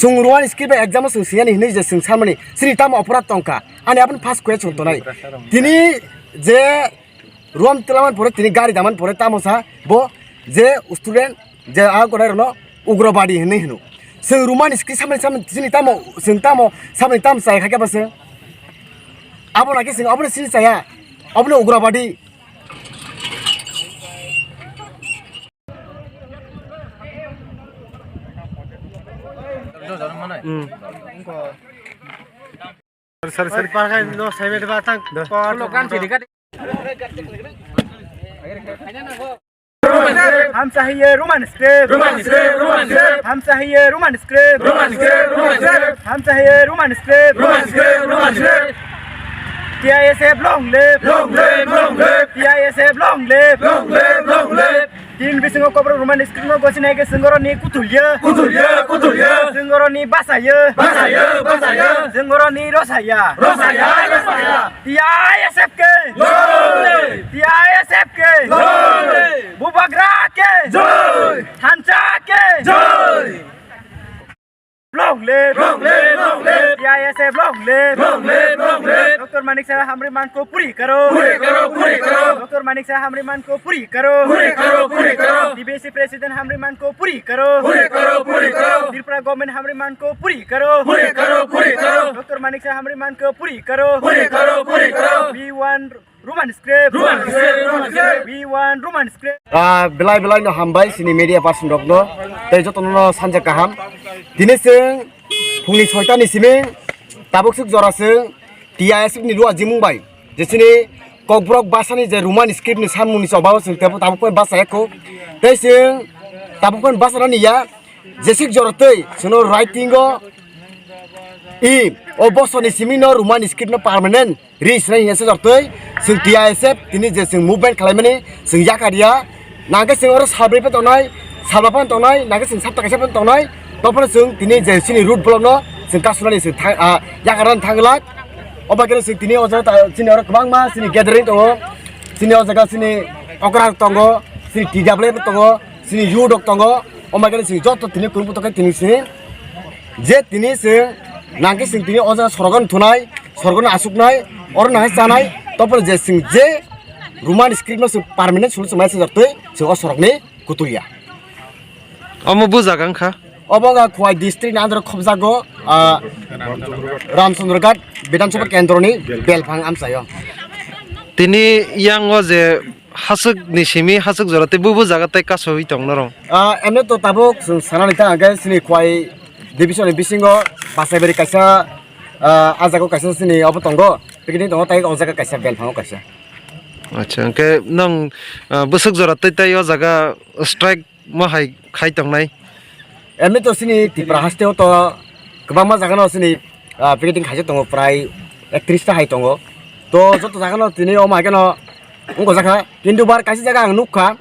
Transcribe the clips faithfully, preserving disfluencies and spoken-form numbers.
Chwng Roman script bai exam o chwng siyani hinwi je chwng samani, chini tamo oporad tongkha? Ani aboni first question tonai. Tini je Roman twlaman pore, tini gari daman pore tamo sa bo je student je a gonai rokno ugrobadi hinwi hino. Chwng Roman script samani, samani chini tamo, chwng tamo samani tamo chai kha khe ba chwng? Abo naki chwng abono chini chaya, abono ugrobadi. Sorry, sorry, sorry. हम चाहिए Roman script. Roman script, Roman script. हम चाहिए Roman script. Roman script, Roman script. हम चाहिए Roman script. Roman script, Roman script. T I S F long live। Long live, long live। T I S F long live। Long live, long live। Tin bisingo kobro Roman script no gosi nai ke singoro ni kutulia. Kutulia, kutulia। Singoro ni basaya। Basaya, basaya। Singoro ni rosaya। Rosaya, rosaya। T I S F ke। Long live। T I S F ke। Long live। Bubagra ke। Joy। Thansa ke। Joy। Long live! Long live! Long live! T I S F long live! Long live! Long live! Doctor Manik Saha hamri man ko puri karo. Puri karo, puri karo। Doctor Manik Saha hamri man ko puri karo। Puri karo, puri karo। T B C president hamri man ko puri karo। Puri karo, puri karo। Tripura government hamri man ko puri karo। Puri karo, puri karo। Doctor Manik Saha hamri man ko puri karo। Puri karo, puri karo। We want Roman script. Roman script, Roman script। We want Roman script. Ah, belai belai no hambai chini media person rok no, tei joto no sanja kaham. Tini chwng phungni soita ni simi tabuk swk jora chwng T I S F ni rua jimung bai je chini Kokborok basa ni je Roman script ni samung ni choba o chwng tabuk tabuk bai basa ya kho. Tei chwng tabuk bai basa ni ya, jesik jora tei chwngno writing o i o bosor ni simi no Roman script no permanent ri sinai hingya se jor twi chwng T I S F tini je chwng movement khlaimani chwng yakar ya. Nangkhe chwng oro salbrwi phan tongnai, salba phan tongnai, nangkhe chwng sapta kaisa phan tongnai. Tophano chwng tini je chini road block no chwng kasunani chwng thang, ah, yakarnani thang glak. Obo khe chwng tini o jaga ta, chini oro kwbangma chini gathering tongo. Chini o jaga chini okra rok tongo, chini T W F tongo, chini youth rok tongo. Omo khe chwng joto tini kurupuk tongkhe tini chwng je tini chwng nangkhe chwng tini o jaga sorokno thunai, sorokno asuknai, oro nangkhe chanai, topor je chwng je Roman script no chwng permanent solution mai chajak twi chwng o sorokni kutulia. Omo bujak wngkha. Obo wngkha Khowai district ni under khobjago, ah, Ramchandra Ghat Bidhan Sabha Kendro ni belphang amchaio. Tini yang o je haswk ni simi haswk jora tei bubu jaga tei kasawi tong norong. Ah, emne to tabuk chwng sana nai ta hwnkhe chini Khowai division ni bisingo Basaibari kaisa, ah, ah jaga o kaisa chini obo tongo, picnic tongo tei o jaga kaisa belphango kaisa. Acha, hwnkhe nwng, ah, bwswk jora tei tei o jaga strike ma hai khai tongnai? Emni to chini Tripura haste o to kwbangma jaga no chini, ah, picketing khaijak tongo, prai ektris ta hai tongo. To joto jaga no tini omo hai kheno wngkha jakha. Kintu bar kaisa jaga ang nukha,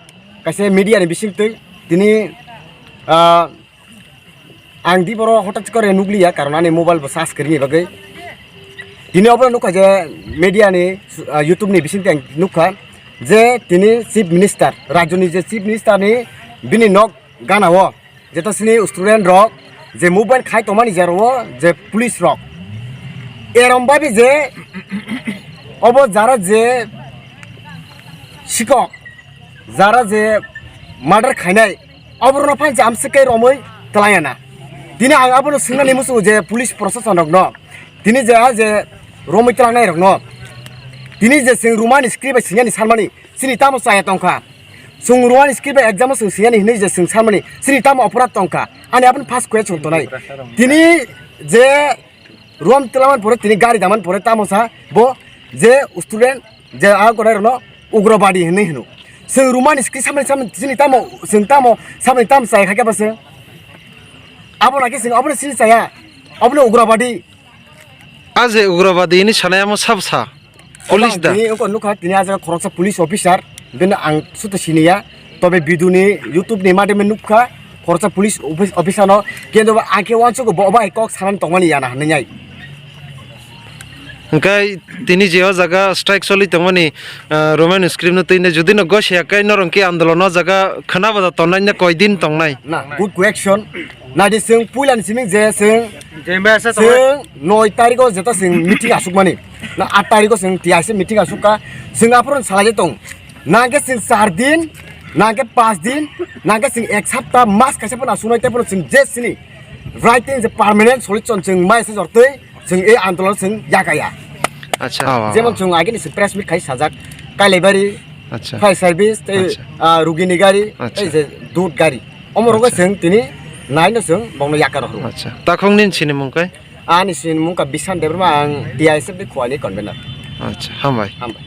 kaisa media ni bising twi tini, ah, ang di boro hotat kore nukliya, karon ani mobile bo charge kwrwini bagwi. Tini obo nukha je media ni, ah, YouTube ni bising twi ang nukha je tini chief minister, rajyo ni je chief minister ni bini nok gana o. Jeta sini student rok je movement khai tongmani jero o je police rok. Erom babi je obo jara je sikok, jara je murder khainai, oborno phan je amswk khe romwi twlangya na. Tini ang abono swngnani muchungo je police prosason rokno, tini je a je romwi twlangnai rokno, tini je chwng Roman script bai swngyani sanmani, chini tamo chaya tongkha. Chwng Roman script bai exam o chwng siyani hinwi je chwng samani, chini tamo oporad tongkha? Ani aboni first question tonai. Tini je Roman twlaman pore, tini gari daman pore tamo sa bo je student je a gonai rokno ugrobadi hinwi hino. Chwng Roman script samani, samani chini tamo, chwng tamo samani tamo chaya kha khe ba chwng? Abo naki chwng abono chini chaya, abono ugrobadi. A je ugrobadi hinwi sanai amo sabo sa? Police da? Tini wngkha nukha, tini a jaga khoroksa police officer, bini ang suto siniya. Tobe video ni YouTube ni madhyome nukha, khoroksa police office-, officer no, kendo ba ang khe uansukgo bo bai kok sanani tongmani yana hinwi ai. Hwnkhe tini je o jaga strike choli tongmani, ah, Roman script no twi jodi no gosi ya khe norok khe andolon o jaga khwna bada tongnai na koi din tongnai? Na, good question. Nadi chwng puila ni simi je chwng, chwng noi tarikh o jeta chwng meeting asuk mani. Na, aat tarikh o chwng T I C meeting asuk kha. Chwng aphuru salai je tong. Nangkhe chwng char din, nangkhe panch din, nangkhe chwng ek sapta, mas kaisa phano asuknai, tei phano chwng je chini writing je permanent solution chwng mai se jortwi, chwng e andolon chwng yakaya. Acha. Ah, ah, jemon ah. Chwng agini se press meet khai sajak, Kailaibari, acha. Fire service, tei, acha. Ah, rugini gari, acha. Tei je dud gari. Omorogo, acha. Chwng tini naino chwng bongno yakar rw. Acha. Takhong nin sini mung kai? Ani sini mung ka Bishan Debbarma, ang T I S F ni Khowani convener. Acha, hambai. Hambai.